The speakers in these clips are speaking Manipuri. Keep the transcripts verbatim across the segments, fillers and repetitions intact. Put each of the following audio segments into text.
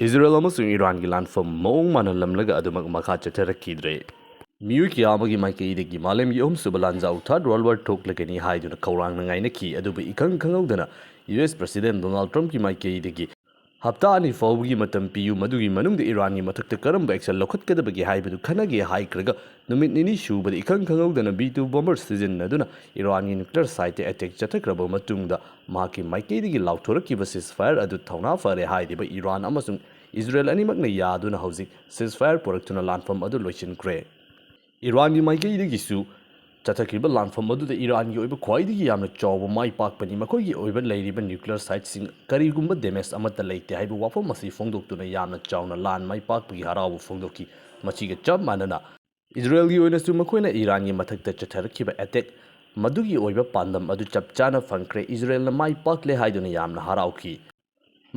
ꯏꯖꯔꯦꯜ ꯑꯃꯁꯨꯡ ꯏꯔꯥꯟꯒꯤ ꯂꯥꯟꯐꯝ ꯃꯑꯣꯡ ꯃꯥꯟꯍꯜꯂꯝꯂꯒ ꯑꯗꯨꯃꯛ ꯃꯈꯥ ꯆꯠꯊꯔꯛꯈꯤꯗ꯭ꯔꯦ꯫ ꯃꯤꯑꯣꯏ ꯀꯌꯥ ꯑꯃꯒꯤ ꯃꯥꯏꯀꯩꯗꯒꯤ ꯃꯥꯂꯦꯝꯒꯤ ꯑꯍꯨꯝꯁꯨꯕ ꯂꯥꯟꯖꯥꯎ, Third World War, ꯊꯣꯛꯂꯒꯅꯤ ꯍꯥꯏꯗꯨꯅ ꯈꯧꯔꯥꯡꯅ ꯉꯥꯏꯅꯈꯤ꯫ ꯑꯗꯨꯕꯨ ꯏꯈꯪ ꯈꯪꯍꯧꯗꯅ ꯌꯨ ꯑꯦꯁ ꯄ꯭ꯔꯁꯤꯗꯦꯟ ꯗꯣꯅꯥꯜꯗ ꯇ꯭ꯔꯝꯞꯀꯤ ꯃꯥꯏꯀꯩꯗꯒꯤ ꯍꯞꯇꯥ ꯑꯅꯤ ꯐꯥꯎꯕꯒꯤ ꯃꯇꯝ ꯄꯤꯌꯨ, ꯃꯗꯨꯒꯤ ꯃꯅꯨꯡꯗ ꯏꯔꯥꯟꯒꯤ ꯃꯊꯛꯇ ꯀꯔꯝꯕ ꯑꯦꯛꯁꯟ ꯂꯧꯈꯠꯀꯗꯕꯒꯦ ꯍꯥꯏꯕꯗꯨ ꯈꯟꯅꯒꯦ ꯍꯥꯏꯈ꯭ꯔꯒ, ꯅꯨꯃꯤꯠ ꯅꯤꯅꯤ ꯁꯨꯕꯗ ꯏꯈꯪ ꯈꯪꯍꯧꯗꯅ ꯕꯤ ꯇꯨ ꯕꯣꯝꯕꯔ ꯁꯤꯖꯤꯟꯅꯗꯨꯅ ꯏꯔꯥꯟꯒꯤ ꯅ꯭ꯌꯨꯀ꯭ꯂꯤꯌꯔ ꯁꯥꯏꯠꯇ ꯑꯦꯇꯦꯛ ꯆꯠꯊꯈ꯭ꯔꯕ ꯃꯇꯨꯡꯗ, ꯃꯍꯥꯛꯀꯤ ꯃꯥꯏꯀꯩꯗꯒꯤ ꯂꯥꯎꯊꯣꯔꯛꯈꯤꯕ ceasefire ꯑꯗꯨ ꯊꯧꯅꯥ ꯐꯔꯦ ꯍꯥꯏꯔꯤꯕ ꯏꯔꯥꯟ ꯑꯃꯁꯨꯡ ꯏꯖꯔꯦꯜ ꯑꯅꯤꯃꯛꯅ ꯌꯥꯗꯨꯅ ꯍꯧꯖꯤꯛ ceasefire ꯄꯨꯔꯛꯇꯨꯅ ꯂꯥꯟꯐꯝ ꯑꯗꯨ ꯂꯣꯏꯁꯤꯟꯈ꯭ꯔꯦ꯫ ꯏꯔꯥꯟꯒꯤ ꯃꯥꯏꯀꯩꯗꯒꯤꯁꯨ ꯆꯠꯊꯈꯤꯕ ꯂꯥꯟꯐꯝ ꯑꯗꯨꯗ ꯏꯔꯥꯟꯒꯤ ꯑꯣꯏꯕ ꯈ꯭ꯋꯥꯏꯗꯒꯤ ꯌꯥꯝꯅ ꯆꯥꯎꯕ ꯃꯥꯏ ꯄꯥꯛꯄꯅꯤ, ꯃꯈꯣꯏꯒꯤ ꯑꯣꯏꯕ ꯂꯩꯔꯤꯕ ꯅ꯭ꯌꯨꯀ꯭ꯂꯤꯌꯔ ꯁꯥꯏꯠꯁꯤꯡ ꯀꯔꯤꯒꯨꯝꯕ ꯗꯦꯃꯦꯖ ꯑꯃꯠꯇ ꯂꯩꯇꯦ ꯍꯥꯏꯕ ꯋꯥꯐꯝ ꯑꯁꯤ ꯐꯣꯡꯗꯣꯛꯇꯨꯅ ꯌꯥꯝꯅ ꯆꯥꯎꯅ ꯂꯥꯟ ꯃꯥꯏ ꯄꯥꯛꯄꯒꯤ ꯍꯔꯥꯎꯕ ꯐꯣꯡꯗꯣꯛꯈꯤ꯫ ꯃꯁꯤꯒ ꯆꯞ ꯃꯥꯟꯅꯅ ꯏꯖꯔꯦꯜꯒꯤ ꯑꯣꯏꯅꯁꯨ ꯃꯈꯣꯏꯅ ꯏꯔꯥꯟꯒꯤ ꯃꯊꯛꯇ ꯆꯠꯊꯔꯛꯈꯤꯕ ꯑꯦꯇꯦꯛ ꯃꯗꯨꯒꯤ ꯑꯣꯏꯕ ꯄꯥꯟꯗꯝ ꯑꯗꯨ ꯆꯞ ꯆꯥꯅ ꯐꯪꯈ꯭ꯔꯦ, ꯏꯖꯔꯦꯜꯅ ꯃꯥꯏ ꯄꯥꯛꯂꯦ ꯍꯥꯏꯗꯨꯅ ꯌꯥꯝꯅ ꯍꯔꯥꯎꯈꯤ꯫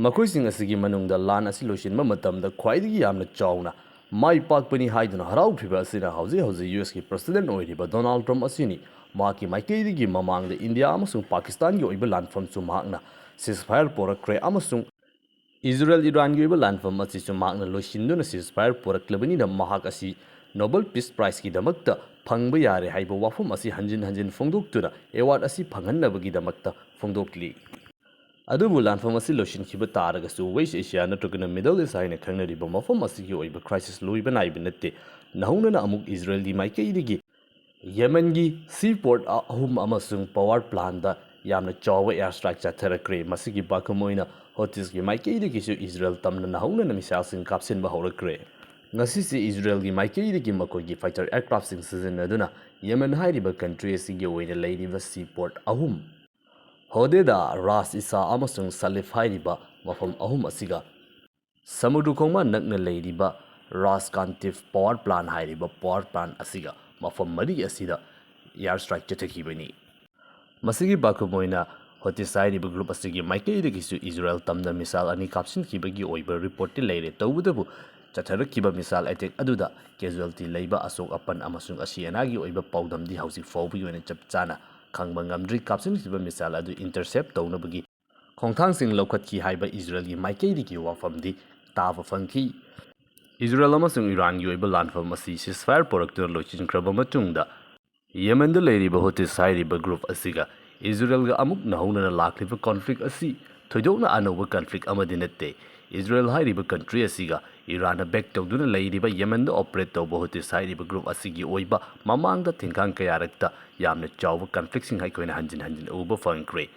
ꯃꯈꯣꯏꯁꯤꯡ ꯑꯁꯤꯒꯤ ꯃꯅꯨꯡꯗ ꯂꯥꯟ ꯑꯁꯤ ꯂꯣꯏꯁꯤꯟꯕ ꯃꯇꯝꯗ ꯈ꯭ꯋꯥꯏꯗꯒꯤ ꯌꯥꯝꯅ ꯆꯥꯎꯅ ꯃꯥꯏ ꯄꯥꯛꯄꯅꯤ ꯍꯥꯏꯗꯨꯅ ꯍꯔꯥꯎꯈ꯭ꯔꯤꯕ ꯑꯁꯤꯅ ꯍꯧꯖꯤꯛ ꯍꯧꯖꯤꯛ ꯌꯨ ꯑꯦꯁꯀꯤ ꯄ꯭ꯔꯁꯤꯗꯦꯟ ꯑꯣꯏꯔꯤꯕ ꯗꯣꯅꯥꯜꯗ ꯇ꯭ꯔꯝꯞ ꯑꯁꯤꯅꯤ꯫ ꯃꯍꯥꯛꯀꯤ ꯃꯥꯏꯀꯩꯗꯒꯤ ꯃꯃꯥꯡꯗ ꯏꯟꯗꯤꯌꯥ ꯑꯃꯁꯨꯡ ꯄꯥꯀꯤꯁꯇꯥꯟꯒꯤ ꯑꯣꯏꯕ ꯂꯥꯟꯐꯝꯁꯨ ꯃꯍꯥꯛꯅ ceasefire ꯄꯣꯔꯛꯈ꯭ꯔꯦ ꯑꯃꯁꯨꯡ ꯏꯖꯔꯦꯜ ꯏꯔꯥꯟꯒꯤ ꯑꯣꯏꯕ ꯂꯥꯟꯐꯝ ꯑꯁꯤꯁꯨ ꯃꯍꯥꯛꯅ ꯂꯣꯏꯁꯤꯟꯗꯨꯅ ceasefire ꯄꯨꯔꯛꯂꯕꯅꯤꯅ, ꯃꯍꯥꯛ ꯑꯁꯤ Nobel Peace Prizeꯀꯤꯗꯃꯛꯇ ꯐꯪꯕ ꯌꯥꯔꯦ ꯍꯥꯏꯕ ꯋꯥꯐꯝ ꯑꯁꯤ ꯍꯟꯖꯤꯟ ꯍꯟꯖꯤꯟ ꯐꯣꯡꯗꯣꯛꯇꯨꯅ award ꯑꯁꯤ ꯐꯪꯍꯟꯅꯕꯒꯤꯗꯃꯛꯇ ꯐꯣꯡꯗꯣꯛꯂꯤ꯫ ꯑꯗꯨꯕꯨ ꯂꯥꯟꯐꯝ ꯑꯁꯤ ꯂꯣꯏꯁꯤꯟꯈꯤꯕ ꯇꯥꯔꯒꯁꯨ, West Asia ꯅꯠꯇ꯭ꯔꯒꯅ Middle East ꯍꯥꯏꯅ ꯈꯪꯅꯔꯤꯕ ꯃꯐꯝ ꯑꯁꯤꯒꯤ ꯑꯣꯏꯕ crisis ꯂꯣꯏꯕ ꯅꯥꯏꯕ ꯅꯠꯇꯦ꯫ ꯅꯧꯍꯧꯅꯅ ꯑꯃꯨꯛ ꯏꯖꯔꯦꯜꯒꯤ ꯃꯥꯏꯀꯩꯗꯒꯤ ꯌꯦꯃꯦꯟꯒꯤ seaport ꯑꯍꯨꯝ ꯑꯃꯁꯨꯡ power plantꯗ ꯌꯥꯝꯅ ꯆꯥꯎꯕ air strike ꯆꯠꯊꯔꯛꯈ꯭ꯔꯦ꯫ ꯃꯁꯤꯒꯤ ꯄꯥꯎꯈꯨꯝ ꯑꯣꯏꯅ ꯍꯣꯇꯤꯁꯀꯤ ꯃꯥꯏꯀꯩꯗꯒꯤꯁꯨ ꯏꯖꯔꯦꯜ ꯇꯝꯅ ꯅꯧꯍꯧꯅꯅ missileꯁꯤꯡ ꯀꯥꯞꯁꯤꯟꯕ ꯍꯧꯔꯛꯈ꯭ꯔꯦ꯫ ꯉꯁꯤꯁꯦ ꯏꯖꯔꯦꯜꯒꯤ ꯃꯥꯏꯀꯩꯗꯒꯤ ꯃꯈꯣꯏꯒꯤ fighter aircraftꯁꯤꯡ ꯁꯤꯖꯤꯟꯅꯗꯨꯅ ꯌꯦꯃꯦꯟ ꯍꯥꯏꯔꯤꯕ country ꯑꯁꯤꯒꯤ ꯑꯣꯏꯅ ꯂꯩꯔꯤꯕ seaport ꯑꯍꯨꯝ, ꯍꯣꯗꯦꯗꯥ, ꯔꯥꯁ ꯏꯁꯥ ꯑꯃꯁꯨꯡ ꯁꯂꯤꯐ ꯍꯥꯏꯔꯤꯕ ꯃꯐꯝ ꯑꯍꯨꯝ ꯑꯁꯤꯒ ꯁꯃꯨꯗ꯭ꯔ ꯈꯣꯡꯕꯥꯟ ꯅꯛꯅ ꯂꯩꯔꯤꯕ ꯔꯥꯁ ꯀꯥꯟꯇꯤꯐ power plant ꯍꯥꯏꯔꯤꯕ power plant ꯑꯁꯤꯒ ꯃꯐꯝ ꯃꯔꯤ ꯑꯁꯤꯗ air strike ꯆꯠꯊꯈꯤꯕꯅꯤ꯫ ꯃꯁꯤꯒꯤ ꯄꯥꯎꯈꯨꯝ ꯑꯣꯏꯅ ꯍꯣꯇꯤꯁ ꯍꯥꯏꯔꯤꯕ group ꯑꯁꯤꯒꯤ ꯃꯥꯏꯀꯩꯗꯒꯤꯁꯨ ꯏꯖꯔꯦꯜ ꯇꯝꯗ missile ꯑꯅꯤ ꯀꯥꯞꯁꯤꯟꯈꯤꯕꯒꯤ ꯑꯣꯏꯕ reportꯇꯤ ꯂꯩꯔꯦ꯫ ꯇꯧꯕꯇꯕꯨ ꯆꯠꯊꯔꯛꯈꯤꯕ missile attack ꯑꯗꯨꯗ casualty ꯂꯩꯕ, ꯑꯁꯣꯛ ꯑꯄꯟ ꯑꯃꯁꯨꯡ ꯑꯁꯤ ꯑꯅꯥꯒꯤ ꯑꯣꯏꯕ ꯄꯥꯎꯗꯝꯗꯤ ꯍꯧꯖꯤꯛ ꯐꯥꯎꯕꯒꯤ ꯑꯣꯏꯅ ꯆꯞ ꯆꯥꯅ ꯈꯪꯕ ꯉꯝꯗ꯭ꯔꯤ꯫ ꯀꯥꯞꯁꯤꯟꯈꯤꯕ missile ꯑꯗꯨ intercept ꯇꯧꯅꯕꯒꯤ ꯈꯣꯡꯊꯥꯡꯁꯤꯡ ꯂꯧꯈꯠꯈꯤ ꯍꯥꯏꯕ ꯏꯖꯔꯦꯜꯒꯤ ꯃꯥꯏꯀꯩꯗꯒꯤ ꯋꯥꯐꯝꯗꯤ ꯇꯥꯕ ꯐꯪꯈꯤ꯫ ꯏꯖꯔꯦꯜ ꯑꯃꯁꯨꯡ ꯏꯔꯥꯟꯒꯤ ꯑꯣꯏꯕ ꯂꯥꯟꯐꯝ ꯑꯁꯤ ceasefire ꯄꯨꯔꯛꯇꯨꯅ ꯂꯣꯏꯁꯤꯟꯈ꯭ꯔꯕ ꯃꯇꯨꯡꯗ, ꯌꯦꯃꯦꯟꯗ ꯂꯩꯔꯤꯕ ꯍꯨꯇꯤꯁ ꯍꯥꯏꯔꯤꯕ group ꯑꯁꯤꯒ ꯏꯖꯔꯦꯜꯒ ꯑꯃꯨꯛ ꯅꯧꯍꯧꯅꯅ ꯂꯥꯛꯂꯤꯕ conflict ꯑꯁꯤ ꯊꯣꯏꯗꯣꯛꯅ ꯑꯅꯧꯕ conflict ꯑꯃꯗꯤ ꯅꯠꯇꯦ꯫ ꯏꯖꯔꯦꯜ ꯍꯥꯏꯔꯤꯕ country ꯑꯁꯤꯒ ꯏꯔꯥꯟꯅ back ꯇꯧꯗꯨꯅ ꯂꯩꯔꯤꯕ ꯌꯦꯃꯦꯟꯗ operate ꯇꯧꯕ ꯍꯨꯇꯤꯁ ꯍꯥꯏꯔꯤꯕ group ꯑꯁꯤꯒꯤ ꯑꯣꯏꯕ ꯃꯃꯥꯡꯗ ꯊꯤꯡꯈꯥꯡ ꯀꯌꯥꯔꯛꯇ ꯌꯥꯝꯅ ꯆꯥꯎꯕ conflictꯁꯤꯡ ꯑꯩꯈꯣꯏꯅ ꯍꯟꯖꯤꯟ ꯍꯟꯖꯤꯟ ꯎꯕ ꯐꯪꯈ꯭ꯔꯦ꯫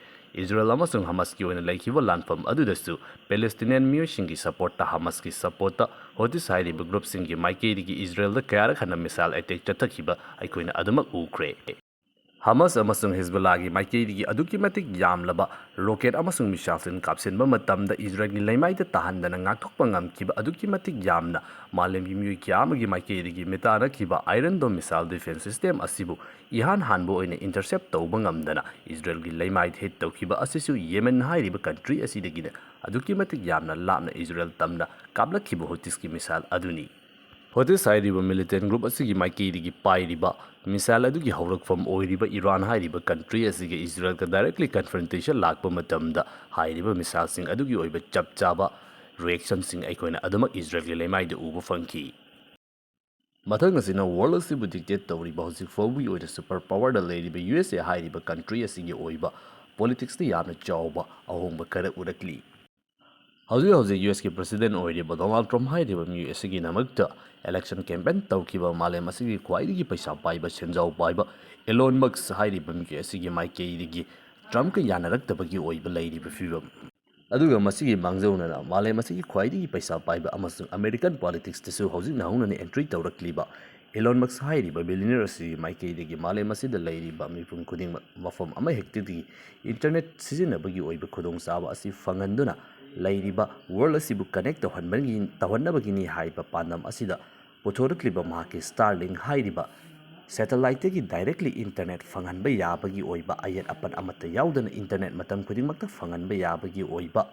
ꯏꯖꯔꯦꯜ ꯑꯃꯁꯨꯡ ꯍꯃꯥꯁꯀꯤ ꯑꯣꯏꯅ ꯂꯩꯈꯤꯕ ꯂꯥꯟꯐꯝ ꯑꯗꯨꯗꯁꯨ Palestinian ꯃꯤꯑꯣꯏꯁꯤꯡꯒꯤ supportꯇ, ꯍꯃꯥꯁꯀꯤ supportꯇ ꯍꯨꯇꯤꯁ ꯍꯥꯏꯔꯤꯕ groupꯁꯤꯡꯒꯤ ꯃꯥꯏꯀꯩꯗꯒꯤ ꯏꯖꯔꯦꯜꯗ ꯀꯌꯥꯔꯛ ꯍꯟꯅ missile attack ꯆꯠꯊꯈꯤꯕ ꯑꯩꯈꯣꯏꯅ ꯑꯗꯨꯃꯛ ꯎꯈ꯭ꯔꯦ꯫ ꯍꯃꯥꯁ ꯑꯃꯁꯨꯡ ꯍꯤꯖꯕꯨꯜꯂꯥꯒꯤ ꯃꯥꯏꯀꯩꯗꯒꯤ ꯑꯗꯨꯛꯀꯤ ꯃꯇꯤꯛ ꯌꯥꯝꯂꯕ rocket ꯑꯃꯁꯨꯡ missileꯁꯤꯡ ꯀꯥꯞꯁꯤꯟꯕ ꯃꯇꯝꯗ ꯏꯖꯔꯦꯜꯒꯤ ꯂꯩꯃꯥꯏꯗ ꯇꯥꯍꯟꯗꯅ ꯉꯥꯛꯊꯣꯛꯄ ꯉꯝꯈꯤꯕ ꯑꯗꯨꯛꯀꯤ ꯃꯇꯤꯛ ꯌꯥꯝꯅ ꯃꯥꯂꯦꯝꯒꯤ ꯃꯤꯑꯣꯏ ꯀꯌꯥ ꯑꯃꯒꯤ ꯃꯥꯏꯀꯩꯗꯒꯤ ꯃꯤꯇꯥꯅꯈꯤꯕ Iron Dome missile defense system ꯑꯁꯤꯕꯨ ꯏꯍꯥꯟ ꯍꯥꯟꯕ ꯑꯣꯏꯅ intercept ꯇꯧꯕ ꯉꯝꯗꯅ ꯏꯖꯔꯦꯜꯒꯤ ꯂꯩꯃꯥꯏꯗ hit ꯇꯧꯈꯤꯕ ꯑꯁꯤꯁꯨ ꯌꯦꯃꯦꯟ ꯍꯥꯏꯔꯤꯕ country ꯑꯁꯤꯗꯒꯤꯅ ꯑꯗꯨꯛꯀꯤ ꯃꯇꯤꯛ ꯌꯥꯝꯅ ꯂꯥꯞꯅ ꯏꯖꯔꯦꯜ ꯇꯝꯅ ꯀꯥꯞꯂꯛꯈꯤꯕ ꯍꯨꯇꯤꯁꯀꯤ missile ꯑꯗꯨꯅꯤ꯫ ꯍꯨꯇꯤꯁ ꯍꯥꯏꯔꯤꯕ militant group ꯑꯁꯤꯒꯤ ꯃꯥꯏꯀꯩꯗꯒꯤ ꯄꯥꯏꯔꯤꯕ missile ꯑꯗꯨꯒꯤ ꯍꯧꯔꯛꯐꯝ ꯑꯣꯏꯔꯤꯕ ꯏꯔꯥꯟ ꯍꯥꯏꯔꯤꯕ country ꯑꯁꯤꯒ ꯏꯖꯔꯦꯜꯒ directly confrontation ꯂꯥꯛꯄ ꯃꯇꯝꯗ ꯍꯥꯏꯔꯤꯕ missileꯁꯤꯡ ꯑꯗꯨꯒꯤ ꯑꯣꯏꯕ ꯆꯞ ꯆꯥꯕ reactionꯁꯤꯡ ꯑꯩꯈꯣꯏꯅ ꯑꯗꯨꯃꯛ ꯏꯖꯔꯦꯜꯒꯤ ꯂꯩꯃꯥꯏꯗ ꯎꯕ ꯐꯪꯈꯤ꯫ ꯃꯊꯪ ꯑꯁꯤꯅ world ꯑꯁꯤꯕꯨ dictate ꯇꯧꯔꯤꯕ ꯍꯧꯖꯤꯛ ꯐꯥꯎꯕꯒꯤ ꯑꯣꯏꯅ super powerꯗ ꯂꯩꯔꯤꯕ U S A ꯍꯥꯏꯔꯤꯕ country ꯑꯁꯤꯒꯤ ꯑꯣꯏꯕ politicsꯇ ꯌꯥꯝꯅ ꯆꯥꯎꯕ ꯑꯍꯣꯡꯕ ꯈꯔ ꯎꯔꯛꯂꯤ꯫ ꯍꯧꯖꯤꯛ ꯍꯧꯖꯤꯛ U S ꯀꯤ president ꯑꯣꯏꯔꯤꯕ Donald Trump ꯍꯥꯏꯔꯤꯕ ꯃꯤꯑꯣꯏ ꯑꯁꯤꯒꯤꯗꯃꯛꯇ election campaign ꯇꯧꯈꯤꯕ ꯃꯥꯂꯦꯝ ꯑꯁꯤꯒꯤ ꯈ꯭ꯋꯥꯏꯗꯒꯤ ꯄꯩꯁꯥ ꯄꯥꯏꯕ, ꯁꯦꯟꯖꯥꯎ ꯄꯥꯏꯕ Elon Musk ꯍꯥꯏꯔꯤꯕ ꯃꯤꯑꯣꯏ ꯑꯁꯤꯒꯤ ꯃꯥꯏꯀꯩꯗꯒꯤ Trumpꯀ ꯌꯥꯅꯔꯛꯇꯕꯒꯤ ꯑꯣꯏꯕ ꯂꯩꯔꯤꯕ ꯐꯤꯕꯝ꯫ ꯑꯗꯨꯒ ꯃꯁꯤꯒꯤ ꯃꯥꯡꯖꯧꯅꯅ ꯃꯥꯂꯦꯝ ꯑꯁꯤꯒꯤ ꯈ꯭ꯋꯥꯏꯗꯒꯤ ꯄꯩꯁꯥ ꯄꯥꯏꯕ ꯑꯃꯁꯨꯡ American politicsꯇꯁꯨ ꯍꯧꯖꯤꯛ ꯅꯧꯍꯧꯅꯅ entry ꯇꯧꯔꯛꯂꯤꯕ Elon Musk ꯍꯥꯏꯔꯤꯕ billionaire ꯑꯁꯤꯒꯤ ꯃꯥꯏꯀꯩꯗꯒꯤ ꯃꯥꯂꯦꯝ ꯑꯁꯤꯗ ꯂꯩꯔꯤꯕ ꯃꯤꯄꯨꯝ ꯈꯨꯗꯤꯡꯃꯛ ꯃꯐꯝ ꯑꯃꯍꯦꯛꯇꯗꯒꯤ internet ꯁꯤꯖꯤꯟꯅꯕꯒꯤ ꯑꯣꯏꯕ ꯈꯨꯗꯣꯡꯆꯥꯕ ꯑꯁꯤ ꯐꯪꯍꯟꯗꯨꯅ ꯂꯩꯔꯤꯕ world ꯑꯁꯤꯕꯨ connect ꯇꯧꯍꯟꯕꯒꯤ, ꯇꯧꯍꯟꯅꯕꯒꯤꯅꯤ ꯍꯥꯏꯕ ꯄꯥꯟꯗꯝ ꯑꯁꯤꯗ ꯄꯨꯊꯣꯔꯛꯂꯤꯕ ꯃꯍꯥꯛꯀꯤ Starlink ꯍꯥꯏꯔꯤꯕ satelliteꯇꯒꯤ directly internet ꯐꯪꯍꯟꯕ ꯌꯥꯕꯒꯤ ꯑꯣꯏꯕ ꯑꯌꯦꯠ ꯑꯄꯟ ꯑꯃꯠꯇ ꯌꯥꯎꯗꯅ internet ꯃꯇꯝ ꯈꯨꯗꯤꯡꯃꯛꯇ ꯐꯪꯍꯟꯕ ꯌꯥꯕꯒꯤ ꯑꯣꯏꯕ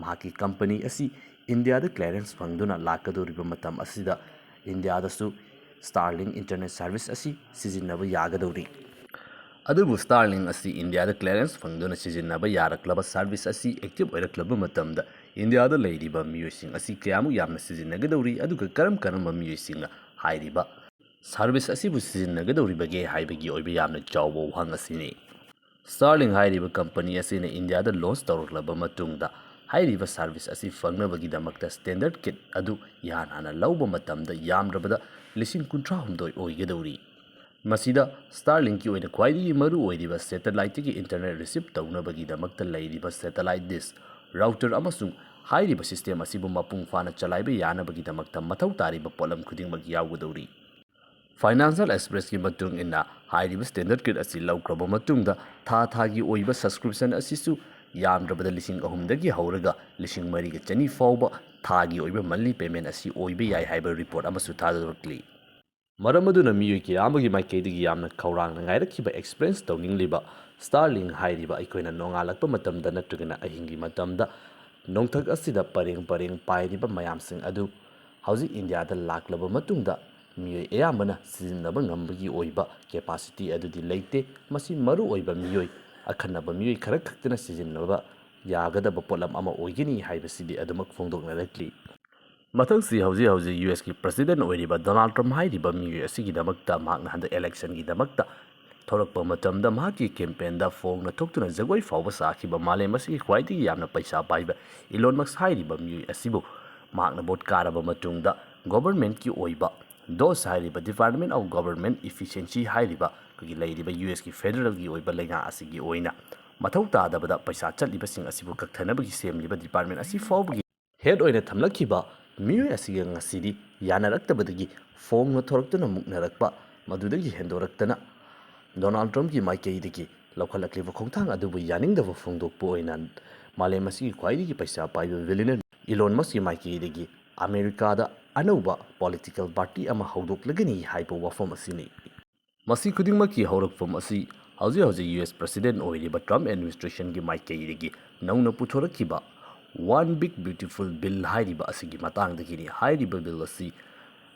ꯃꯍꯥꯛꯀꯤ company ꯑꯁꯤ ꯏꯟꯗꯤꯌꯥꯗ clearance ꯐꯪꯗꯨꯅ ꯂꯥꯛꯀꯗꯧꯔꯤꯕ ꯃꯇꯝ ꯑꯁꯤꯗ ꯏꯟꯗꯤꯌꯥꯗꯁꯨ Starlink internet service ꯑꯁꯤ ꯁꯤꯖꯤꯟꯅꯕ ꯌꯥꯒꯗꯧꯔꯤ꯫ ꯑꯗꯨꯕꯨ Starlink ꯑꯁꯤ ꯏꯟꯗꯤꯌꯥꯗ clearance ꯐꯪꯗꯨꯅ ꯁꯤꯖꯤꯟꯅꯕ ꯌꯥꯔꯛꯂꯕ service ꯑꯁꯤ active ꯑꯣꯏꯔꯛꯂꯕ ꯃꯇꯝꯗ ꯏꯟꯗꯤꯌꯥꯗ ꯂꯩꯔꯤꯕ ꯃꯤꯑꯣꯏꯁꯤꯡ ꯑꯁꯤ ꯀꯌꯥꯃꯨꯛ ꯌꯥꯝꯅ ꯁꯤꯖꯤꯟꯅꯒꯗꯧꯔꯤ, ꯑꯗꯨꯒ ꯀꯔꯝ ꯀꯔꯝꯕ ꯃꯤꯑꯣꯏꯁꯤꯡꯅ ꯍꯥꯏꯔꯤꯕ ꯁꯥꯔꯚꯤꯁ ꯑꯁꯤꯕꯨ ꯁꯤꯖꯤꯟꯅꯒꯗꯧꯔꯤꯕꯒꯦ ꯍꯥꯏꯕꯒꯤ ꯑꯣꯏꯕ ꯌꯥꯝꯅ ꯆꯥꯎꯕ ꯋꯥꯍꯪ ꯑꯁꯤꯅꯤ꯫ Starlink ꯍꯥꯏꯔꯤꯕ ꯀꯝꯄꯅꯤ ꯑꯁꯤꯅ ꯏꯟꯗꯤꯌꯥꯗ ꯂꯣꯟꯆ ꯇꯧꯔꯛꯂꯕ ꯃꯇꯨꯡꯗ, ꯍꯥꯏꯔꯤꯕ ꯁꯥꯔꯚꯤꯁ ꯑꯁꯤ ꯐꯪꯅꯕꯒꯤꯗꯃꯛꯇ ꯁ꯭ꯇꯦꯟꯗꯔꯗ ꯀꯤꯠ ꯑꯗꯨ ꯏꯍꯥꯟ ꯍꯥꯟꯅ ꯂꯧꯕ ꯃꯇꯝꯗ ꯌꯥꯝꯗ꯭ꯔꯕꯗ ꯂꯤꯁꯤꯡ ꯀꯨꯟꯊ꯭ꯔꯥ ꯍꯨꯝꯗꯣꯏ ꯑꯣꯏꯒꯗꯧꯔꯤ꯫ ꯃꯁꯤꯗ Starlinkꯀꯤ ꯑꯣꯏꯅ ꯈ꯭ꯋꯥꯏꯗꯒꯤ ꯃꯔꯨ ꯑꯣꯏꯔꯤꯕ ꯁꯦꯇꯦꯂꯥꯏꯠꯇꯒꯤ ꯏꯟꯇꯔꯅꯦꯠ ꯔꯤꯁꯤꯞ ꯇꯧꯅꯕꯒꯤꯗꯃꯛꯇ ꯂꯩꯔꯤꯕ ꯁꯦꯇꯦꯂꯥꯏꯠ ꯗꯤꯁ, ꯔꯥꯎꯇꯔ ꯑꯃꯁꯨꯡ ꯍꯥꯏꯔꯤꯕ ꯁꯤꯁꯇꯦꯝ ꯑꯁꯤꯕꯨ ꯃꯄꯨꯡ ꯐꯥꯅ ꯆꯂꯥꯏꯕ ꯌꯥꯅꯕꯒꯤꯗꯃꯛꯇ ꯃꯊꯧ ꯇꯥꯔꯤꯕ ꯄꯣꯠꯂꯝ ꯈꯨꯗꯤꯡꯃꯛ ꯌꯥꯎꯒꯗꯧꯔꯤ꯫ Financial Expressꯀꯤ ꯃꯇꯨꯡ ꯏꯟꯅ, ꯍꯥꯏꯔꯤꯕ ꯁ꯭ꯇꯦꯟꯗꯔꯗ ꯀꯤꯠ ꯑꯁꯤ ꯂꯧꯈ꯭ꯔꯕ ꯃꯇꯨꯡꯗ, ꯊꯥ ꯊꯥꯒꯤ ꯑꯣꯏꯕ ꯁꯕꯁꯀ꯭ꯔꯤꯞꯁꯟ ꯑꯁꯤꯁꯨ ꯌꯥꯝꯗ꯭ꯔꯕꯗ ꯂꯤꯁꯤꯡ ꯑꯍꯨꯝꯗꯒꯤ ꯍꯧꯔꯒ ꯂꯤꯁꯤꯡ ꯃꯔꯤꯒ ꯆꯅꯤ ꯐꯥꯎꯕ ꯊꯥꯒꯤ ꯑꯣꯏꯕ ꯃꯟꯂꯤ ꯄꯦꯃꯦꯟ ꯑꯁꯤ ꯑꯣꯏꯕ ꯌꯥꯏ ꯍꯥꯏꯕ ꯔꯤꯄꯣꯔꯠ ꯑꯃꯁꯨ ꯊꯥꯗꯣꯔꯛꯂꯤ꯫ ꯃꯔꯝ ꯑꯗꯨꯅ ꯃꯤꯑꯣꯏ ꯀꯌꯥ ꯑꯃꯒꯤ ꯃꯥꯏꯀꯩꯗꯒꯤ ꯌꯥꯝꯅ ꯈꯧꯔꯥꯡꯅ ꯉꯥꯏꯔꯛꯈꯤꯕ, ꯑꯦꯛꯁꯄꯤꯔꯤꯌꯦꯟꯁ ꯇꯧꯅꯤꯡꯂꯤꯕ Starlink ꯍꯥꯏꯔꯤꯕ ꯑꯩꯈꯣꯏꯅ ꯅꯣꯡꯉꯥꯜꯂꯛꯄ ꯃꯇꯝꯗ ꯅꯠꯇ꯭ꯔꯒꯅ ꯑꯍꯤꯡꯒꯤ ꯃꯇꯝꯗ ꯅꯣꯡꯊꯛ ꯑꯁꯤꯗ ꯄꯔꯦꯡ ꯄꯔꯦꯡ ꯄꯥꯏꯔꯤꯕ ꯃꯌꯥꯝꯁꯤꯡ ꯑꯗꯨ ꯍꯧꯖꯤꯛ ꯏꯟꯗꯤꯌꯥꯗ ꯂꯥꯛꯂꯕ ꯃꯇꯨꯡꯗ ꯃꯤꯑꯣꯏ ꯑꯌꯥꯝꯕꯅ ꯁꯤꯖꯤꯟꯅꯕ ꯉꯝꯕꯒꯤ ꯑꯣꯏꯕ ꯀꯦꯄꯥꯁꯤꯇꯤ ꯑꯗꯨꯗꯤ ꯂꯩꯇꯦ꯫ ꯃꯁꯤ ꯃꯔꯨꯑꯣꯏꯕ ꯃꯤꯑꯣꯏ, ꯑꯈꯟꯅꯕ ꯃꯤꯑꯣꯏ ꯈꯔ ꯈꯛꯇꯅ ꯁꯤꯖꯤꯟꯅꯕ ꯌꯥꯒꯗꯕ ꯄꯣꯠꯂꯝ ꯑꯃ ꯑꯣꯏꯒꯅꯤ ꯍꯥꯏꯕꯁꯤꯗꯤ ꯑꯗꯨꯃꯛ ꯐꯣꯡꯗꯣꯛꯅꯔꯛꯂꯤ꯫ ꯃꯊꯪꯁꯤ ꯍꯧꯖꯤꯛ ꯍꯧꯖꯤꯛ ꯌꯨ ꯑꯦꯁꯀꯤ ꯄ꯭ꯔꯁꯤꯗꯦꯟ ꯑꯣꯏꯔꯤꯕ ꯗꯣꯅꯥꯜꯗ ꯇ꯭ꯔꯝꯞ ꯍꯥꯏꯔꯤꯕ ꯃꯤꯑꯣꯏ ꯑꯁꯤꯒꯤꯗꯃꯛꯇ, ꯃꯍꯥꯛꯅ ꯍꯟꯗꯛ ꯏꯂꯦꯛꯁꯟꯒꯤꯗꯃꯛꯇ ꯊꯣꯔꯛꯄ ꯃꯇꯝꯗ ꯃꯍꯥꯛꯀꯤ ꯀꯦꯝꯄꯦꯟꯗ ꯐꯣꯡꯅ ꯊꯣꯛꯇꯨꯅ ꯖꯒꯣꯏ ꯐꯥꯎꯕ ꯁꯥꯈꯤꯕ ꯃꯥꯂꯦꯝ ꯑꯁꯤꯒꯤ ꯈ꯭ꯋꯥꯏꯗꯒꯤ ꯌꯥꯝꯅ ꯄꯩꯁꯥ ꯄꯥꯏꯕ ꯏꯂꯣꯟ ꯃꯁꯛ ꯍꯥꯏꯔꯤꯕ ꯃꯤꯑꯣꯏ ꯑꯁꯤꯕꯨ ꯃꯍꯥꯛꯅ ꯚꯣꯠ ꯀꯥꯔꯕ ꯃꯇꯨꯡꯗ ꯒꯣꯚꯔꯟꯃꯦꯟꯠꯀꯤ ꯑꯣꯏꯕ ꯗꯣꯁ ꯍꯥꯏꯔꯤꯕ, Department of Government Efficiency ꯍꯥꯏꯔꯤꯕ ꯑꯩꯈꯣꯏꯒꯤ ꯂꯩꯔꯤꯕ ꯌꯨ ꯑꯦꯁꯀꯤ ꯐꯦꯗꯔꯦꯜꯒꯤ ꯑꯣꯏꯕ ꯂꯩꯉꯥꯛ ꯑꯁꯤꯒꯤ ꯑꯣꯏꯅ ꯃꯊꯧ ꯇꯥꯗꯕꯗ ꯄꯩꯁꯥ ꯆꯠꯂꯤꯕꯁꯤꯡ ꯑꯁꯤꯕꯨ ꯀꯛꯊꯅꯕꯒꯤ ꯁꯦꯝꯂꯤꯕ ꯗꯤꯄꯥꯔꯠꯃꯦꯟ ꯑꯁꯤ ꯐꯥꯎꯕꯒꯤ ꯍꯦꯗ ꯑꯣꯏꯅ ꯊꯝꯂꯛꯈꯤꯕ ꯃꯤꯑꯣꯏ ꯑꯁꯤꯒ ꯉꯁꯤꯗꯤ ꯌꯥꯅꯔꯛꯇꯕꯗꯒꯤ ꯐꯣꯡꯅ ꯊꯣꯔꯛꯇꯨꯅ ꯃꯨꯛꯅꯔꯛꯄ, ꯃꯗꯨꯗꯒꯤ ꯍꯦꯟꯗꯣꯔꯛꯇꯅ ꯗꯣꯅꯥꯜꯗ ꯇ꯭ꯔꯝꯞꯀꯤ ꯃꯥꯏꯀꯩꯗꯒꯤ ꯂꯧꯈꯠꯂꯛꯂꯤꯕ ꯈꯣꯡꯊꯥꯡ ꯑꯗꯨꯕꯨ ꯌꯥꯅꯤꯡꯗꯕ ꯐꯣꯡꯗꯣꯛꯄ ꯑꯣꯏꯅ ꯃꯥꯂꯦꯝ ꯑꯁꯤꯒꯤ ꯈ꯭ꯋꯥꯏꯗꯒꯤ ꯄꯩꯁꯥ ꯄꯥꯏꯕ ꯕꯤꯂꯤꯅꯔ ꯏꯂꯣꯟ ꯃꯁꯛꯀꯤ ꯃꯥꯏꯀꯩꯗꯒꯤ ꯑꯃꯦꯔꯤꯀꯥꯗ ꯑꯅꯧꯕ ꯄꯣꯂꯤꯇꯤꯀꯦꯜ ꯄꯥꯔꯇꯤ ꯑꯃ ꯍꯧꯗꯣꯛꯂꯒꯅꯤ ꯍꯥꯏꯕ ꯋꯥꯐꯝ ꯑꯁꯤꯅꯤ꯫ ꯃꯁꯤ ꯈꯨꯗꯤꯡꯃꯛꯀꯤ ꯍꯧꯔꯛꯐꯝ ꯑꯁꯤ ꯍꯧꯖꯤꯛ ꯍꯧꯖꯤꯛ ꯌꯨ ꯑꯦꯁ ꯄ꯭ꯔꯁꯤꯗꯦꯟ ꯑꯣꯏꯔꯤꯕ ꯇ꯭ꯔꯝꯞ ꯑꯦꯗꯃꯤꯅꯤꯁꯇ꯭ꯔꯦꯁꯟꯒꯤ ꯃꯥꯏꯀꯩꯗꯒꯤ ꯅꯧꯅ ꯄꯨꯊꯣꯔꯛꯈꯤꯕ One Big Beautiful Bill ꯍꯥꯏꯔꯤꯕ ꯑꯁꯤꯒꯤ ꯃꯇꯥꯡꯗꯒꯤꯅꯤ꯫ ꯍꯥꯏꯔꯤꯕ ꯕꯤꯜ ꯑꯁꯤ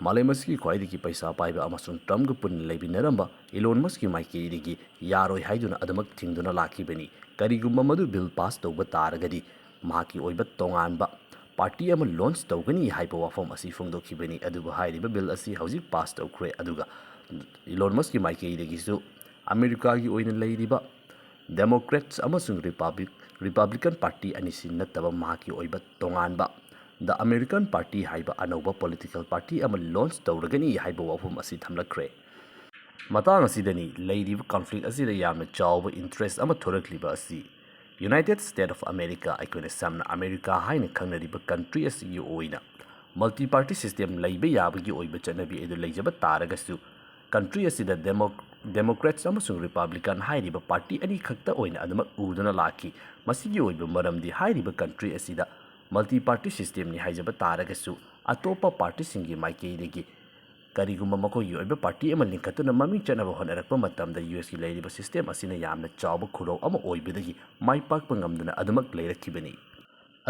ꯃꯥꯂꯦꯝ ꯑꯁꯤꯒꯤ ꯈ꯭ꯋꯥꯏꯗꯒꯤ ꯄꯩꯁꯥ ꯄꯥꯏꯕ ꯑꯃꯁꯨꯡ ꯇ꯭ꯔꯝꯞꯀ ꯄꯨꯟꯅ ꯂꯩꯃꯤꯟꯅꯔꯝꯕ ꯏꯂꯣꯟ ꯃꯁꯛꯀꯤ ꯃꯥꯏꯀꯩꯗꯒꯤ ꯌꯥꯔꯣꯏ ꯍꯥꯏꯗꯨꯅ ꯑꯗꯨꯃꯛ ꯊꯤꯡꯗꯨꯅ ꯂꯥꯛꯈꯤꯕꯅꯤ꯫ ꯀꯔꯤꯒꯨꯝꯕ ꯃꯗꯨ ꯕꯤꯜ ꯄꯥꯁ ꯇꯧꯕ ꯇꯥꯔꯒꯗꯤ ꯃꯍꯥꯛꯀꯤ ꯑꯣꯏꯕ ꯇꯣꯉꯥꯟꯕ ꯄꯥꯔꯇꯤ ꯑꯃ ꯂꯣꯟꯆ ꯇꯧꯒꯅꯤ ꯍꯥꯏꯕ ꯋꯥꯐꯝ ꯑꯁꯤ ꯐꯣꯡꯗꯣꯛꯈꯤꯕꯅꯤ꯫ ꯑꯗꯨꯕꯨ ꯍꯥꯏꯔꯤꯕ ꯕꯤꯜ ꯑꯁꯤ ꯍꯧꯖꯤꯛ ꯄꯥꯁ ꯇꯧꯈ꯭ꯔꯦ꯫ ꯑꯗꯨꯒ ꯏꯂꯣꯟ ꯃꯁꯀꯤ ꯃꯥꯏꯀꯩꯗꯒꯤꯁꯨ ꯑꯃꯦꯔꯤꯀꯥꯒꯤ ꯑꯣꯏꯅ ꯂꯩꯔꯤꯕ ꯗꯦꯃꯣꯀ꯭ꯔꯦꯠꯁ ꯑꯃꯁꯨꯡ ꯔꯤꯄꯥꯕ꯭ꯂꯤꯛ ꯔꯤꯄꯕ꯭ꯂꯤꯀꯟ ꯄꯥꯔꯇꯤ ꯑꯅꯤꯁꯤ ꯅꯠꯇꯕ ꯃꯍꯥꯛꯀꯤ ꯑꯣꯏꯕ ꯇꯣꯉꯥꯟꯕ ꯗ ꯑꯃꯦꯔꯤꯀꯟ ꯄꯥꯔꯇꯤ ꯍꯥꯏꯕ ꯑꯅꯧꯕ ꯄꯣꯂꯤꯇꯤꯀꯦꯜ ꯄꯥꯔꯇꯤ ꯑꯃ ꯂꯣꯟꯆ ꯇꯧꯔꯒꯅꯤ ꯍꯥꯏꯕ ꯋꯥꯐꯝ ꯑꯁꯤ ꯊꯝꯂꯛꯈ꯭ꯔꯦ꯫ ꯃꯇꯥꯡ ꯑꯁꯤꯗꯅꯤ ꯂꯩꯔꯤꯕ ꯀꯟꯐ꯭ꯂꯤꯛ ꯑꯁꯤꯗ ꯌꯥꯝꯅ ꯆꯥꯎꯕ ꯏꯟꯇꯔꯦꯁ ꯑꯃ ꯊꯣꯔꯛꯂꯤꯕ ꯑꯁꯤ꯫ ꯌꯨꯅꯥꯏꯇꯦꯠ ꯁ꯭ꯇꯦꯠ ꯑꯣꯐ ꯑꯃꯦꯔꯤꯀꯥ, ꯑꯩꯈꯣꯏꯅ ꯁꯝꯅ ꯑꯃꯦꯔꯤꯀꯥ ꯍꯥꯏꯅ ꯈꯪꯅꯔꯤꯕ ꯀꯟꯇ꯭ꯔꯤ ꯑꯁꯤꯒꯤ ꯑꯣꯏꯅ ꯃꯜꯇꯤ ꯄꯥꯔꯇꯤ ꯁꯤꯁꯇꯦꯝ ꯂꯩꯕ ꯌꯥꯕꯒꯤ ꯑꯣꯏꯕ ꯆꯠꯅꯕꯤ ꯑꯗꯨ ꯂꯩꯖꯕ ꯇꯥꯔꯒꯁꯨ, ꯀꯟꯇ꯭ꯔꯤ ꯑꯁꯤꯗ ꯗꯦꯃꯣ ꯗꯦꯃꯣꯀ꯭ꯔꯦꯠꯁ ꯑꯃꯁꯨꯡ ꯔꯤꯄꯕ꯭ꯂꯤꯀꯟ ꯍꯥꯏꯔꯤꯕ ꯄꯥꯔꯇꯤ ꯑꯅꯤꯈꯛꯇ ꯑꯣꯏꯅ ꯑꯗꯨꯃꯛ ꯎꯗꯨꯅ ꯂꯥꯛꯈꯤ꯫ ꯃꯁꯤꯒꯤ ꯑꯣꯏꯕ ꯃꯔꯝꯗꯤ ꯍꯥꯏꯔꯤꯕ ꯀꯟꯇ꯭ꯔꯤ ꯑꯁꯤꯗ ꯃꯜꯇꯤ ꯄꯥꯔꯇꯤ ꯁꯤꯁꯇꯦꯝꯅꯤ ꯍꯥꯏꯖꯕ ꯇꯥꯔꯒꯁꯨ, ꯑꯇꯣꯞꯄ ꯄꯥꯔꯇꯤꯁꯤꯡꯒꯤ ꯃꯥꯏꯀꯩꯗꯒꯤ ꯀꯔꯤꯒꯨꯝꯕ ꯃꯈꯣꯏꯒꯤ ꯑꯣꯏꯕ ꯄꯥꯔꯇꯤ ꯑꯃ ꯂꯤꯡꯈꯠꯇꯨꯅ ꯃꯃꯤꯡ ꯆꯠꯅꯕ ꯍꯣꯠꯅꯔꯛꯄ ꯃꯇꯝꯗ, ꯌꯨ ꯑꯦꯁꯀꯤ ꯂꯩꯔꯤꯕ ꯁꯤꯁꯇꯦꯝ ꯑꯁꯤꯅ ꯌꯥꯝꯅ ꯆꯥꯎꯕ ꯈꯨꯔꯧ ꯑꯃ ꯑꯣꯏꯕꯗꯒꯤ ꯃꯥꯏ ꯄꯥꯛꯄ ꯉꯝꯗꯅ ꯑꯗꯨꯃꯛ ꯂꯩꯔꯛꯈꯤꯕꯅꯤ꯫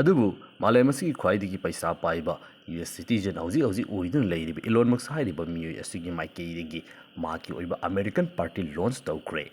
ꯑꯗꯨꯕꯨ ꯃꯥꯂꯦꯝ ꯑꯁꯤꯒꯤ ꯈ꯭ꯋꯥꯏꯗꯒꯤ ꯄꯩꯁꯥ ꯄꯥꯏꯕ ꯌꯨ ꯑꯦꯁ ꯁꯤꯇꯤꯖꯟ ꯍꯧꯖꯤꯛ ꯍꯧꯖꯤꯛ ꯑꯣꯏꯗꯨꯅ ꯂꯩꯔꯤꯕ ꯏꯂꯣꯟ ꯃꯁꯛ ꯍꯥꯏꯔꯤꯕ ꯃꯤꯑꯣꯏ ꯑꯁꯤꯒꯤ ꯃꯥꯏꯀꯩꯗꯒꯤ ꯃꯍꯥꯛꯀꯤ ꯑꯣꯏꯕ ꯑꯃꯦꯔꯤꯀꯟ ꯄꯥꯔꯇꯤ ꯂꯣꯟꯆ ꯇꯧꯈ꯭ꯔꯦ꯫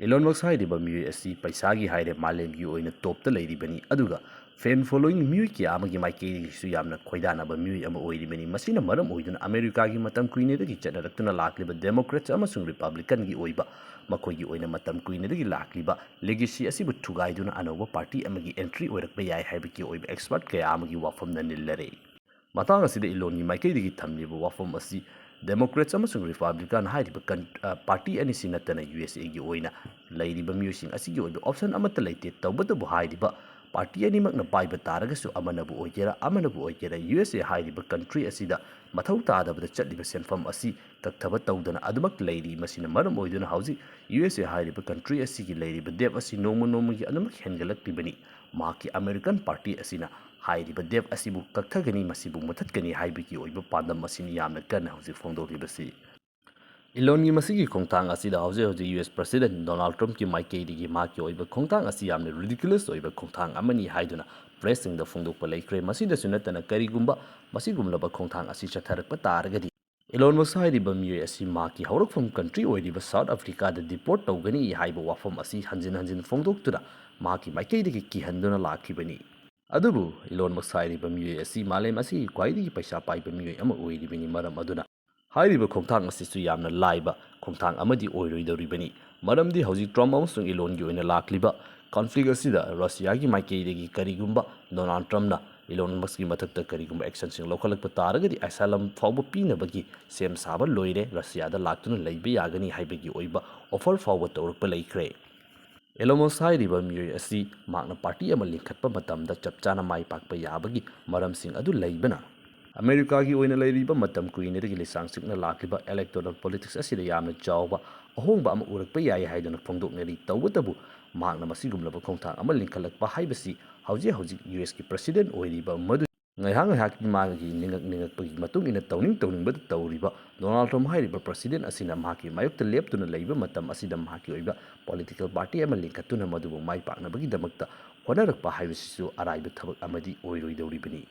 ꯏꯂꯣꯟ ꯃꯁꯛ ꯍꯥꯏꯔꯤꯕ ꯃꯤꯑꯣꯏ ꯑꯁꯤ ꯄꯩꯁꯥꯒꯤ ꯍꯥꯏꯔꯦ ꯃꯥꯂꯦꯝꯒꯤ ꯑꯣꯏꯅ ꯇꯣꯞꯇ ꯂꯩꯔꯤꯕꯅꯤ, ꯑꯗꯨꯒ ꯐꯦꯟ ꯐꯣꯂꯣꯋꯤꯡ ꯃꯤꯑꯣꯏ ꯀꯌꯥ ꯑꯃꯒꯤ ꯃꯥꯏꯀꯩꯗꯒꯤꯁꯨ ꯌꯥꯝꯅ ꯈꯣꯏꯗꯥꯅꯕ ꯃꯤꯑꯣꯏ ꯑꯃ ꯑꯣꯏꯔꯤꯕꯅꯤ꯫ ꯃꯁꯤꯅ ꯃꯔꯝ ꯑꯣꯏꯗꯨꯅ ꯑꯃꯦꯔꯤꯀꯥꯒꯤ ꯃꯇꯝ ꯀꯨꯏꯅꯗꯒꯤ ꯆꯠꯅꯔꯛꯇꯨꯅ ꯂꯥꯛꯂꯤꯕ ꯗꯦꯃꯣꯀ꯭ꯔꯦꯠꯁ ꯑꯃꯁꯨꯡ ꯔꯤꯄꯕ꯭ꯂꯤꯀꯟꯒꯤ ꯑꯣꯏꯕ ꯃꯈꯣꯏꯒꯤ ꯑꯣꯏꯅ ꯃꯇꯝ ꯀꯨꯏꯅꯗꯒꯤ ꯂꯥꯛꯂꯤꯕ ꯂꯤꯒꯦꯁꯤ ꯑꯁꯤꯕꯨ ꯊꯨꯒꯥꯏꯗꯨꯅ ꯑꯅꯧꯕ ꯄꯥꯔꯇꯤ ꯑꯃꯒꯤ ꯑꯦꯟꯇ꯭ꯔꯤ ꯑꯣꯏꯔꯛꯄ ꯌꯥꯏ ꯍꯥꯏꯕꯒꯤ ꯑꯣꯏꯕ ꯑꯦꯛꯁꯄꯔꯠ ꯀꯌꯥ ꯑꯃꯒꯤ ꯋꯥꯐꯝꯅ ꯅꯤꯜꯂꯔꯦ꯫ ꯃꯇꯥꯡ ꯑꯁꯤꯗ ꯏꯂꯣꯟꯒꯤ ꯃꯥꯏꯀꯩꯗꯒꯤ ꯊꯝꯂꯤꯕ ꯋꯥꯐꯝ ꯑꯁꯤ, ꯗꯦꯃꯣꯀ꯭ꯔꯦꯠꯁ ꯑꯃꯁꯨꯡ ꯔꯤꯄꯕ꯭ꯂꯤꯀꯥꯟ ꯍꯥꯏꯔꯤꯕ ꯀꯟ-, ꯑ, ꯄꯥꯔꯇꯤ ꯑꯅꯤꯁꯤ ꯅꯠꯇꯅ ꯌꯨ ꯑꯦꯁ ꯑꯦꯒꯤ ꯑꯣꯏꯅ ꯂꯩꯔꯤꯕ ꯃꯤꯑꯣꯏꯁꯤꯡ ꯑꯁꯤꯒꯤ ꯑꯣꯏꯕ ꯑꯣꯞꯁꯟ ꯑꯃꯠꯇ ꯂꯩꯇꯦ꯫ ꯇꯧꯕꯇꯕꯨ ꯍꯥꯏꯔꯤꯕ ꯄꯥꯔꯇꯤ ꯑꯅꯤꯃꯛꯅ ꯄꯥꯏꯕ ꯇꯥꯔꯒꯁꯨ, ꯑꯃꯅꯕꯨ ꯑꯣꯏꯒꯦꯔꯥ, ꯑꯃꯅꯕꯨ ꯑꯣꯏꯒꯦꯔꯥ, ꯌꯨ ꯑꯦꯁ ꯑꯦ ꯍꯥꯏꯔꯤꯕ ꯀꯟꯇ꯭ꯔꯤ ꯑꯁꯤꯗ ꯃꯊꯧ ꯇꯥꯗꯕꯗ ꯆꯠꯂꯤꯕ ꯁꯦꯟꯐꯝ ꯑꯁꯤ ꯀꯛꯊꯕ ꯇꯧꯗꯅ ꯑꯗꯨꯃꯛ ꯂꯩꯔꯤ꯫ ꯃꯁꯤꯅ ꯃꯔꯝ ꯑꯣꯏꯗꯨꯅ ꯍꯧꯖꯤꯛ ꯌꯨ ꯑꯦꯁ ꯑꯦ ꯍꯥꯏꯔꯤꯕ ꯀꯟꯇ꯭ꯔꯤ ꯑꯁꯤꯒꯤ ꯂꯩꯔꯤꯕ ꯗꯦꯞ ꯑꯁꯤ ꯅꯣꯡꯃ ꯅꯣꯡꯃꯒꯤ ꯑꯗꯨꯃꯛ ꯍꯦꯟꯒꯠꯂꯛꯂꯤꯕꯅꯤ꯫ ꯃꯍꯥꯛꯀꯤ ꯑꯃꯦꯔꯤꯀꯟ ꯄꯥꯔꯇꯤ ꯑꯁꯤꯅ ꯍꯥꯏꯔꯤꯕ ꯗꯦꯞ ꯑꯁꯤꯕꯨ ꯀꯛꯊꯒꯅꯤ, ꯃꯁꯤꯕꯨ ꯃꯨꯊꯠꯀꯅꯤ ꯍꯥꯏꯕꯒꯤ ꯑꯣꯏꯕ ꯄꯥꯟꯗꯝ ꯑꯁꯤꯅꯤ ꯌꯥꯝꯅ ꯀꯟꯅ ꯍꯧꯖꯤꯛ ꯐꯣꯡꯗꯣꯛꯂꯤꯕꯁꯤ꯫ ꯏꯂꯣꯟꯒꯤ ꯃꯁꯤꯒꯤ ꯈꯣꯡꯊꯥꯡ ꯑꯁꯤꯗ ꯍꯧꯖꯤꯛ ꯍꯧꯖꯤꯛ ꯌꯨ ꯑꯦꯁ ꯄ꯭ꯔꯁꯤꯗꯦꯟꯠ ꯗꯣꯅꯥꯜꯗ ꯇ꯭ꯔꯝꯞꯀꯤ ꯃꯥꯏꯀꯩꯗꯒꯤ ꯃꯍꯥꯛꯀꯤ ꯑꯣꯏꯕ ꯈꯣꯡꯊꯥꯡ ꯑꯁꯤ ꯌꯥꯝꯅ ꯔꯤꯗꯤꯀ꯭ꯌꯨꯂꯁ ꯑꯣꯏꯕ ꯈꯣꯡꯊꯥꯡ ꯑꯃꯅꯤ ꯍꯥꯏꯗꯨꯅ ꯄ꯭ꯔꯦꯁꯁꯤꯡꯗ ꯐꯣꯡꯗꯣꯛꯄ ꯂꯩꯈ꯭ꯔꯦ꯫ ꯃꯁꯤꯗꯁꯨ ꯅꯠꯇꯅ, ꯀꯔꯤꯒꯨꯝꯕ ꯃꯁꯤꯒꯨꯝꯂꯕ ꯈꯣꯡꯊꯥꯡ ꯑꯁꯤ ꯆꯠꯊꯔꯛꯄ ꯇꯥꯔꯒꯗꯤ, ꯏꯂꯣꯟ ꯃꯁꯛ ꯍꯥꯏꯔꯤꯕ ꯃꯤꯑꯣꯏ ꯑꯁꯤ ꯃꯍꯥꯛꯀꯤ ꯍꯧꯔꯛꯐꯝ ꯀꯟꯇ꯭ꯔꯤ ꯑꯣꯏꯔꯤꯕ ꯁꯥꯎꯠ ꯑꯐ꯭ꯔꯤꯀꯥꯗ ꯗꯤꯄꯣꯔꯠ ꯇꯧꯒꯅꯤ ꯍꯥꯏꯕ ꯋꯥꯐꯝ ꯑꯁꯤ ꯍꯟꯖꯤꯟ ꯍꯟꯖꯤꯟ ꯐꯣꯡꯗꯣꯛꯇꯨꯅ ꯃꯍꯥꯛꯀꯤ ꯃꯥꯏꯀꯩꯗꯒꯤ ꯀꯤꯍꯟꯗꯨꯅ ꯂꯥꯛꯈꯤꯕꯅꯤ꯫ ꯑꯗꯨꯕꯨ ꯏꯂꯣꯟ ꯃꯁꯛ ꯍꯥꯏꯔꯤꯕ ꯃꯤꯑꯣꯏ ꯑꯁꯤ ꯃꯥꯂꯦꯝ ꯑꯁꯤꯒꯤ ꯈ꯭ꯋꯥꯏꯗꯒꯤ ꯄꯩꯁꯥ ꯄꯥꯏꯕ ꯃꯤꯑꯣꯏ ꯑꯃ ꯑꯣꯏꯔꯤꯕꯅꯤ꯫ ꯃꯔꯝ ꯑꯗꯨꯅ ꯍꯥꯏꯔꯤꯕ ꯈꯣꯡꯊꯥꯡ ꯑꯁꯤꯁꯨ ꯌꯥꯝꯅ ꯂꯥꯏꯕ ꯈꯣꯡꯊꯥꯡ ꯑꯃꯗꯤ ꯑꯣꯏꯔꯣꯏꯗꯧꯔꯤꯕꯅꯤ꯫ ꯃꯔꯝꯗꯤ ꯍꯧꯖꯤꯛ ꯇ꯭ꯔꯝꯞ ꯑꯃꯁꯨꯡ ꯏꯂꯣꯟꯒꯤ ꯑꯣꯏꯅ ꯂꯥꯛꯂꯤꯕ ꯀꯣꯟꯐ꯭ꯂꯤꯛ ꯑꯁꯤꯗ ꯔꯁꯤꯌꯥꯒꯤ ꯃꯥꯏꯀꯩꯗꯒꯤ ꯀꯔꯤꯒꯨꯝꯕ ꯗꯣꯅꯥꯜꯗ ꯇ꯭ꯔꯝꯞꯅ ꯏꯂꯣꯟ ꯃꯁꯛꯀꯤ ꯃꯊꯛꯇ ꯀꯔꯤꯒꯨꯝꯕ ꯑꯦꯛꯁꯟꯁꯤꯡ ꯂꯧꯈꯠꯂꯛꯄ ꯇꯥꯔꯒꯗꯤ ꯑꯦꯁꯥꯏꯂꯝ ꯐꯥꯎꯕ ꯄꯤꯅꯕꯒꯤ ꯁꯦꯝ ꯁꯥꯕ ꯂꯣꯏꯔꯦ, ꯔꯁꯤꯌꯥꯗ ꯂꯥꯛꯇꯨꯅ ꯂꯩꯕ ꯌꯥꯒꯅꯤ ꯍꯥꯏꯕꯒꯤ ꯑꯣꯏꯕ ꯑꯣꯐꯔ ꯐꯥꯎꯕ ꯇꯧꯔꯛꯄ ꯂꯩꯈ꯭ꯔꯦ꯫ ꯏꯂꯣꯟ ꯃꯁꯛ ꯍꯥꯏꯔꯤꯕ ꯃꯤꯑꯣꯏ ꯑꯁꯤ ꯃꯍꯥꯛꯅ ꯄꯥꯔꯇꯤ ꯑꯃ ꯂꯤꯡꯈꯠꯄ ꯃꯇꯝꯗ ꯆꯞ ꯆꯥꯅ ꯃꯥꯏ ꯄꯥꯛꯄ ꯌꯥꯕꯒꯤ ꯃꯔꯝꯁꯤꯡ ꯑꯗꯨ ꯂꯩꯕꯅ, ꯑꯃꯦꯔꯤꯀꯥꯒꯤ ꯑꯣꯏꯅ ꯂꯩꯔꯤꯕ ꯃꯇꯝ ꯀꯨꯏꯅꯗꯒꯤ ꯂꯤꯁꯥꯡ ꯁꯤꯠꯅ ꯂꯥꯛꯂꯤꯕ ꯏꯂꯦꯛꯇꯣꯔꯦꯜ ꯄꯣꯂꯤꯇꯤꯛꯁ ꯑꯁꯤꯗ ꯌꯥꯝꯅ ꯆꯥꯎꯕ ꯑꯍꯣꯡꯕ ꯑꯃ ꯎꯔꯛꯄ ꯌꯥꯏ ꯍꯥꯏꯗꯨꯅ ꯐꯣꯡꯗꯣꯛꯅꯔꯤ꯫ ꯇꯧꯕꯇꯕꯨ ꯃꯍꯥꯛꯅ ꯃꯁꯤꯒꯨꯝꯂꯕ ꯈꯣꯡꯊꯥꯡ ꯑꯃ ꯂꯤꯡꯈꯠꯂꯛꯄ ꯍꯥꯏꯕꯁꯤ ꯍꯧꯖꯤꯛ ꯍꯧꯖꯤꯛ ꯌꯨ ꯑꯦꯁꯀꯤ ꯄ꯭ꯔꯁꯤꯗꯦꯟ ꯑꯣꯏꯔꯤꯕ ꯃꯗꯨ ꯉꯥꯏꯍꯥꯛ ꯉꯥꯏꯍꯥꯛꯀꯤ ꯃꯥꯒꯤ ꯅꯤꯡꯉꯛ ꯅꯤꯡꯉꯛꯄꯒꯤ ꯃꯇꯨꯡ ꯏꯟꯅ ꯇꯧꯅꯤꯡ ꯇꯧꯅꯤꯡꯕꯗ ꯇꯧꯔꯤꯕ ꯗꯣꯅꯥꯜꯗ ꯇ꯭ꯔꯝꯞ ꯍꯥꯏꯔꯤꯕ ꯄ꯭ꯔꯁꯤꯗꯦꯟ ꯑꯁꯤꯅ ꯃꯍꯥꯛꯀꯤ ꯃꯥꯌꯣꯛꯇ ꯂꯦꯞꯇꯨꯅ ꯂꯩꯕ ꯃꯇꯝ ꯑꯁꯤꯗ ꯃꯍꯥꯛꯀꯤ ꯑꯣꯏꯕ ꯄꯣꯂꯤꯇꯤꯀꯦꯜ ꯄꯥꯔꯇꯤ ꯑꯃ ꯂꯤꯡꯈꯠꯇꯨꯅ ꯃꯗꯨꯕꯨ ꯃꯥꯏ ꯄꯥꯛꯅꯕꯒꯤꯗꯃꯛꯇ ꯍꯣꯠꯅꯔꯛꯄ ꯍꯥꯏꯕꯁꯤꯁꯨ ꯑꯔꯥꯏꯕ ꯊꯕꯛ ꯑꯃꯗꯤ ꯑꯣꯏꯔꯣꯏꯗꯧꯔꯤꯕꯅꯤ꯫